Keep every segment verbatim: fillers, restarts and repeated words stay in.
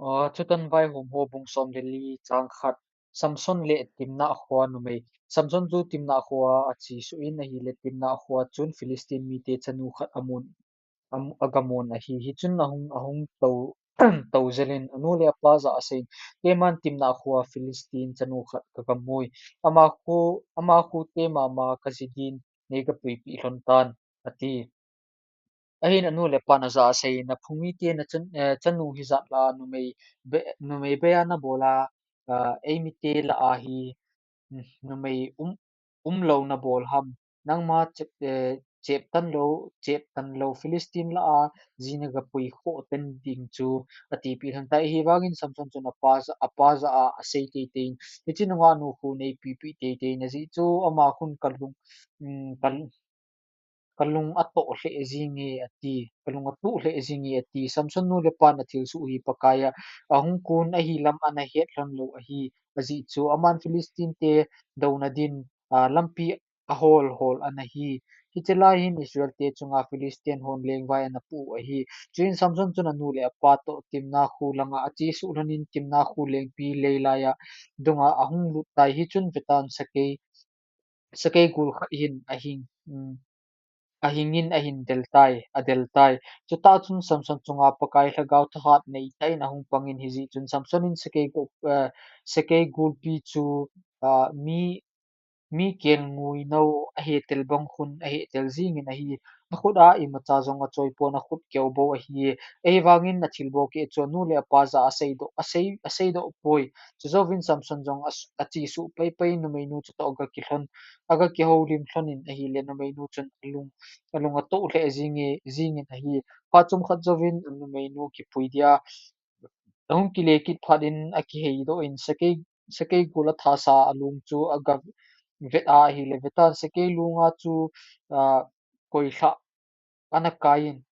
Aa, Thutan Vaihom Ho bung som le li chang khat. Samson le Timnah khoa numei. Samson chu Timnah khoa achesuh in ahile Timnah khoa chun Philistine mite chanu khat amun, am-, agamun ahi. Hichun ahung, ahung tou, tou jel in anu le apa jah a aseiyin, keiman Timnah khoa Philistine chanu khat kagamui. Ama khu, ama khu te mama kaji din neiga puipeh lhon tan, ati. Ahin anu le apan ajah a aseiyin, naphung mite nachan, eh, chanu hijat la numei be, numei beiya nabol a, ah, eimite lah a hi, mm, numei um, umlou nabol ham. Nangma chep, eh, chep tan lou, chep tan lou Philistine lah a ji nagapui khoh tan ding chu atipeh lhon tai. Ahivangin Samson chun apa jah, apa jah a asei teitei in, hiche nungah nu khu neipipeh teitei in, ajeh chu ama khun kalung, mm, kal-, kalung atoh lheh jinge ati, kalung atoh lheh jinge ati. Samson nu le apan athilsoh hi Pakai a ahung kon ahi lam ana het lhon lou ahi. Ajeh chu aman Philistine te douna din, ah, lampi ahol hol ana hi. Hiche lai hin Israel te chunga Philistine hon lengvai ana pu ahi. Chuin Samson chun anu le apa toh Timnah khu langa achesuh lhon in Timnah khu lengpi lei laiya dunga ahung lut tai. Hichun vetan sakei, sakei gul khat hin ahing, um, ahing in ahin del tai, adel tai. Chutah chun Samson chunga Pakai lhagao thahat neitah in ahung pangin hijeh chun Samson in sakei gu-, eh, sakei gulpi chu, ah, mi, mi kelngui nou ahetel bang khun ahetel jingin ahi. Akhut a imacha jong achoi pon, akhut keu bou ahi. Ahivangin athilbol keh chu anu le apa jah a aseidoh, asei, aseidoh poi. Chujouvin Samson jong as-, achesuh paipai, numeinu chutoh aga kilhon, aga kihoulim lhon in ahile numeinu chun alung, alung atoh lheh jinge, jingin ahi. Phat chomkhat jouvin numeinu kipui dia ahung kile kit phat in akiheidoh in sakei, sakei gul athasa alung chu aga vet a ahile vetan sakei lunga chu, ah, koilhah ana kai in,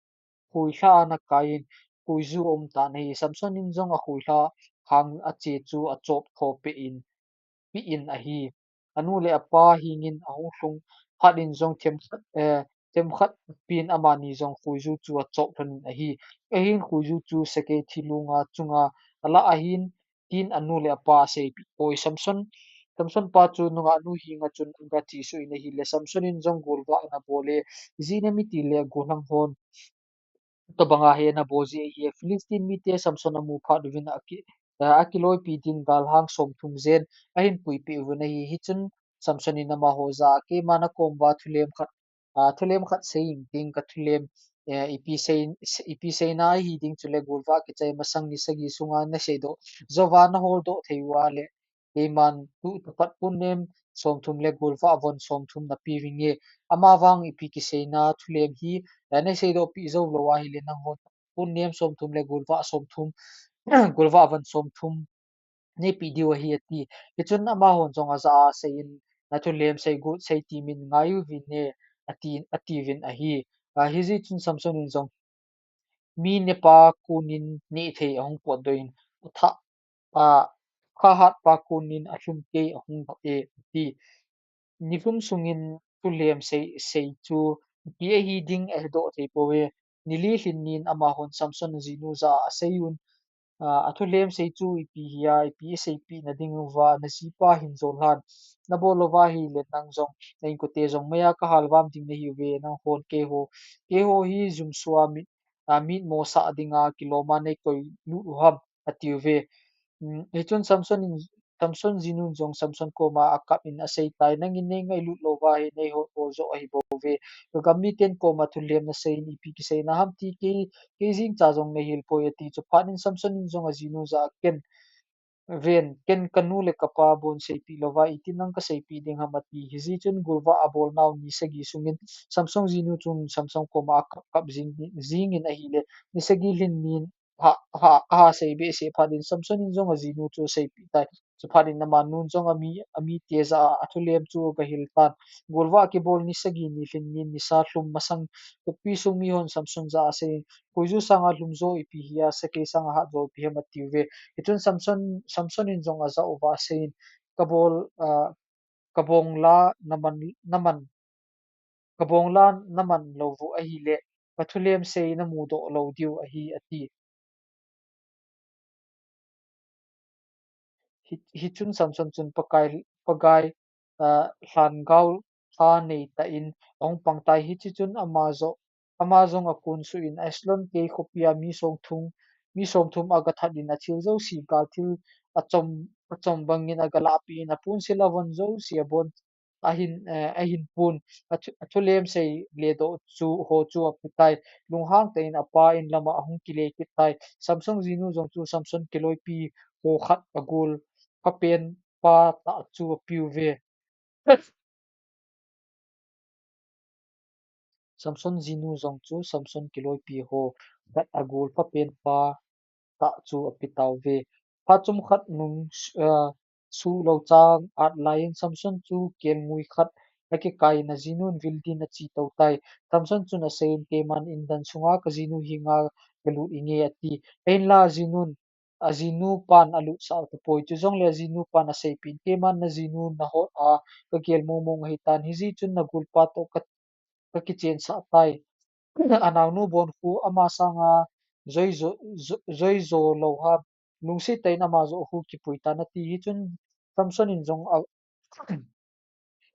koilhah ana kai in, koiju aum tan ahi. Samson in jong akoilhah hang ache chu achop tho peh in, peh in ahi. Anu le apa hengin ahung lhung phat in jong themkhat, eh, themkhat pin amani jong koiju chu achop lhon in ahi. Ahin koiju chu sakei thi lunga chunga alah ahin, tin anu le apa aseipeh poi. Samson, Samson pa chu nungah nu henga chun aga chesuh in ahile Samson in jong golvah ana bol e, ijeh inem itile gollhang hon tobanga hi ana bol ji ahi. Philistine mite Samson amu phat uvin aki, eh, akiloipi din galhang somthum jen ahin puipeh uvin ahi. Hichun Samson in amaho jah a, keima nakom uva thulem khat, ah, thulem khat sei inge, tin kathulem, eh, ipi sei, ipi seina ahi ding chule golvah kichai masang ni sagi sunga naseidoh jouva naholdoh thei uva le keiman tuh tapat pon nem somthum le golvah von somthum napeuvin nge. Amavang ipi kiseina thulem hi, eh, naseidoh peh jou lou ahile nanghon pon nem somthum le golvah somthum, golvah von somthum neipeh diu ahi ati. Hichun amahon jong ajah a aseiyin, nathulem seigot sei timin ngaiuvin ne ati, atiuvin ahi. Ah, hijeh chun Samson in jong mi nepa konin nehthei ahung potdoh in, atha, ah, thahatpa konin alhum kei ahung doh e ati. Nilhum sungin thulem sei, sei chu ipi ahi ding ahedoh thei pouve. Nili lhin nin amahon Samson jinu jah a aseiyun, ah, athulem sei chu ipi hia, ipi iseipeh nading uva, najipa hin jolhan, nabol louva ahile nang jong, na inkote jong meiya kahal vam ding nahiuve, nanghon keiho, keiho hi jumsua mit, ah, mitmo sah dinga kiloma neikoi lut u ham, atiuve. Um, hichun Samson in, Samson jinun jong Samson koma akap in aseitai, nangin neingailut louva hi neihol bol joh ahi bouve. Kagam miten koma thulem naseiyin ipi kiseina ham ti kei, kei jengcha jong neihil poi ati. Chuphat in Samson in jong ajinu jah a ken, ven, ken kanu le kapa bon seipeh louva, iti nang kaseipeh ding ham ati. Hijeh chun golvah abolnau ni sagi sungin Samson jinu chun Samson koma akap kap jing, jingin ahile, ni sagi lhin nin ha, ha, aha sei behseh phat in Samson in jong ajinu chu aseipeh tai. Chuphat in amanun jong ami, amite jah a athulem chu agahil tan. Golvah kibol ni sagi ni lhin nin nisa lhum masang khopi sung mihon Samson jah a aseiyin, koiju sanga lhum jo ipi hia, sakei sanga hat jo ipi ham atiuve. Hichun Samson, Samson in jong ajah uva aseiyin, kabol, ah, kabong la naman, naman, kabong la naman lou u ahile, kathulem sei namudoh lou diu ahi ati. Hi, hichun Samson chun Pakai, Pakai, ah, lhangao tha nei tah in ahung pang tai. Hichi chun ama jo, ama jong akun suh in Eglon kei khopi a mi somthum, mi somthum aga that in athil jouse gal thil achom, achom bangin aga lahpeh in apunsil avon jouse abon ahin, eh, ahin pun, athu, athulem sei le doh chu ho chu ape tai. Lunghang tah in apa in lama ahung kile kit tai. Samson jinu jong chu Samson kiloipi ho khat agol phapen pa tah chu apiu ve. Samson jinu jong chu Samson kiloipi ho khat agol phapen pa tah chu ape tauve. Phat chomkhat nung, ah, suh lou chang at lai in Samson chu kelngoi khat akikai in ajinun vil din ache tou tai. Samson chun asei in, "Keiman indan sunga kajinu henga kalut inge," ati. Ahinla ajinun, ajinu pan alutsah tapoi. Chujongle ajinu pan aseipeh in, "Keiman najinu nahot a kagel mongmong ahitan, hijeh chun nagolpa toh ka, kakichensah tai. Anaonu bon khu ama sanga joi jo, jo, joi jo lou ham. Lungset tah in ama joh khu kipui tan," ati. Hichun Samson in jong a,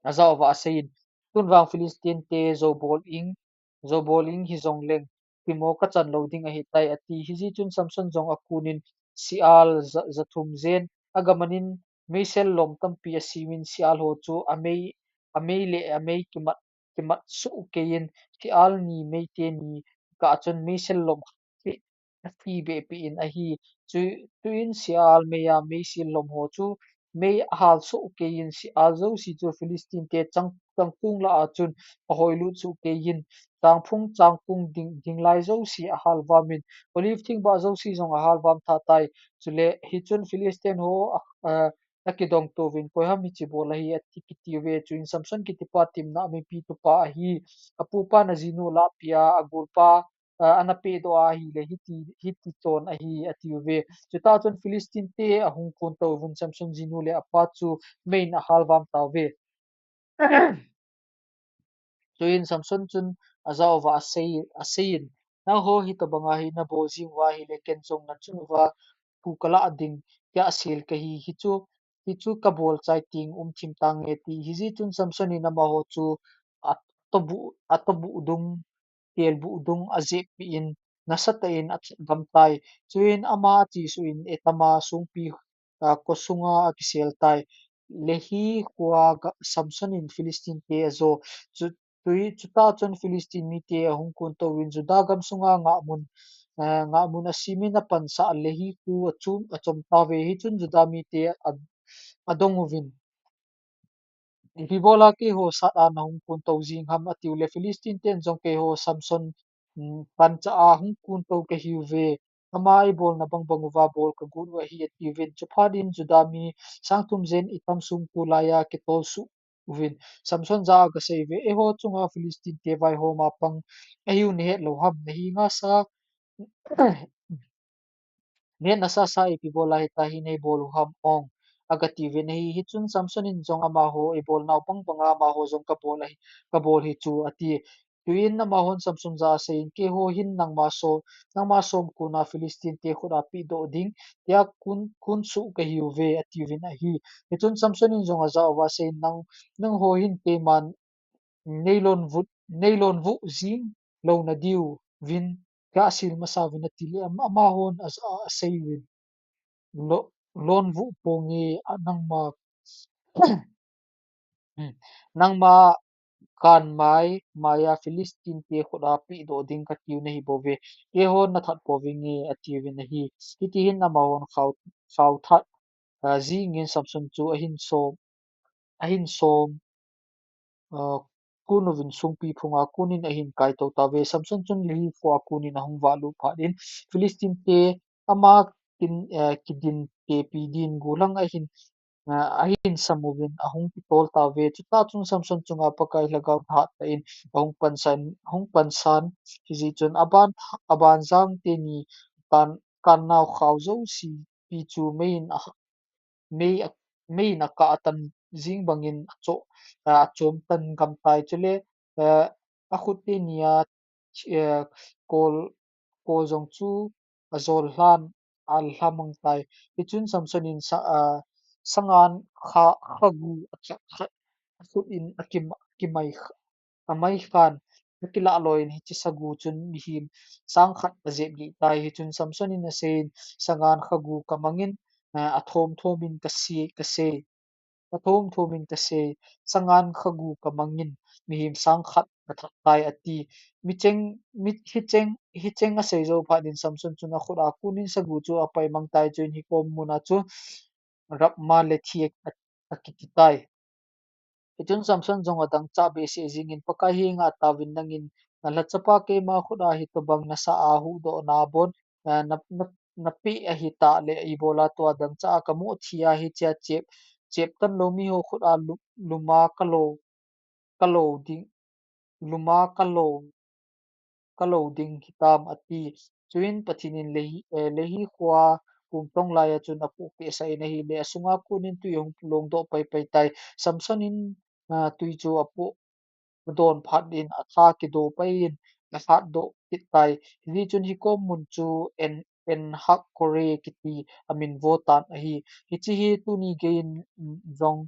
ajah uva asei in, "Tun vang Philistine te jou bol ing, jou bol ing hijongleng, kimo kachan lou ding ahitai," ati. Hijeh chun Samson jong akun in sial ja, ja thum jen agaman in meisel lom tampi asem in sial ho chu amei, amei le amei kimat, kimat soh kei in sial ni mei teni kah chun meisel lom khat athi behpeh in ahi. Chu, chuin sial mei a meisel lom ho chu mei ahal soh kei in sial jouse chu Philistine te chang, changkong lah a chun ahoilut soh kei in changphung changkong ding, ding lai jouse ahal vam in olive thingbah jouse jong ahal vam tha tai. Chule hichun Philistine ho, ah, ah, akidong touvin, "Koi ham hichi bol ahi?" ati kiti uve. Chuin Samson kitipa Timna mipi tupa ahi. Apupan ajinu lahpeh a, agolpa, ah, ana pehdoh a ahile hiti, hiti chon ahi, ati uve. Chutah chun Philistine te ahung kon touvin Samson jinu le apa chu mei in ahal vam tauve. Chuin Samson chun ajah uva asei, asei in, "Nangho hitobanga hi nabol jing uva ahile ken jong nachung uva thu kalah ding kiahsel kahi, hichu, hichu kabol chai teng um thim tange," ati. Hijeh chun Samson in amaho chu atobuh, atobuh dung, telbuh dung ajehpeh in nasatah in athat gam tai. Chuin ama achesuh in Etama songpi, ah, khosunga akisel tai. Lehi khoa ga, Samson in Philistine te ajo. Chu, chuin, chutah chun Philistine mite ahung kon touvin Judah gam sunga ngahmun, ah, ngahmun asem in apansah Lehi kho achom, achom tauve. Hichun Judah mite a, adong uvin, "Ipi bola keiho sat a nahung kon tou jing ham?" atiule Philistine ten jong, "Keiho Samson, um, panchah a hung kon tou kahiuve. Ama eibolna bangbang uva bol kagot u ahi," atiuvin. Chuphat in Judah mi sang thum jen Etam songko laiya kitol soh uvin Samson jah a agasei uve, "Eiho chunga Philistine te vaihom a pang ahiu nahet lou ham? Nahenga sa, nahetna sasa ipi bola hitia hi neibol u ham ong?" agatiuvin ahi. Hichun Samson in jong amaho eibolnau bangbanga amaho jong kabol ahi, kabol hi chu ati. Chuin amahon Samson jah a asei in, "Keiho hin nangma so, nangma som kona Philistine te khut a pehdoh ding tia kon, kon soh kahiuve," atiuvin ahi. Hichun Samson in jong ajah uva asei in, "Nang, nangho hin keiman neilonvuh, neilonvuh jing louna diuvin kiahsel masa uvin," atile am, amahon ajah a asei uvin, "Lo, lonvuh ponge, a nangma, hmm, nangma kanmai, maiya Philistine te khut a pehdoh ding katiu nahi bouve. Keihon nathat pouvinge," atiuvin ahi. Hitihin amahon khao, khaothat, ah, jingin Samson chu ahin som, ahin som, ah, kon uvin songpi phunga konin ahin kaitou tauve. Samson chun Lehi khoa konin ahung vahlut phat in Philistine te ama kin, ah, kidin tepi din gollhang ahin, ah, ahin sam uvin ahung kitol tauve. Chutah chun Samson chunga Pakai lhagao thahat tah in ahung pansan, ahung pansan, hijeh chun aban, aban jang teni kan, kannau khao jouse pi chu mei in a, mei a, mei in akah atan jing bangin acho, ah, achom tan gam tai. Chule, ah, akhut teni a, eh, kol, kol jong chu ajol lhan, alhamang tai. Hichun Samson in sa, ah, sangan kha, khagu athah khat akhut in akim, akimai kh-, amai khan, akilah loi in hiche sagu chun mihem sang khat ajep gih tai. Hichun Samson in aseiyin, "Sangan khagu kamangin, eh, athom thom in kase, kase, athom thom in kase, sangan khagu kamangin mihem sang khat kathah tai," ati. Micheng, mi, hicheng, hicheng asei jou phat in Samson chun akhut a kunin sagu chu apaimang tai, chuin hikom mun a chu Ramah Lehi a, akiti tai. Hichun Samson jong adangchah behseh jingin, "Pakai henga taovin, nangin nalhachapa keima khut a hitobang nasa a huhdohna bon, eh, na, na, napeh ahitah le, ibola tua dangchah a kamu thia hichea chep, chep tan lou miho khut a lu-, luma kalou, kalou ding, luma kalou, kalou ding hitam," ati. Chuin Pathen in Lehi, eh, Lehi khoa pumtong lai a chun apohpeh sah in ahile, asunga kunin tui ahung longdoh paipai tai. Samson in, ah, tui chu apoh, adon phat in atha kido pai in ahatdoh kit tai. Hijeh chun hikom mun chu En, En Hakkore kiti amin vo tan ahi. Hiche hi tuni geiyin, mm, jong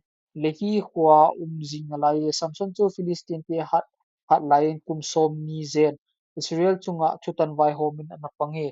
Lehi khoa um jing nalai e. Samson chu Philistine te hat, hat lai in kum som ni jen Israel chunga thutan vaihom in ana pang e.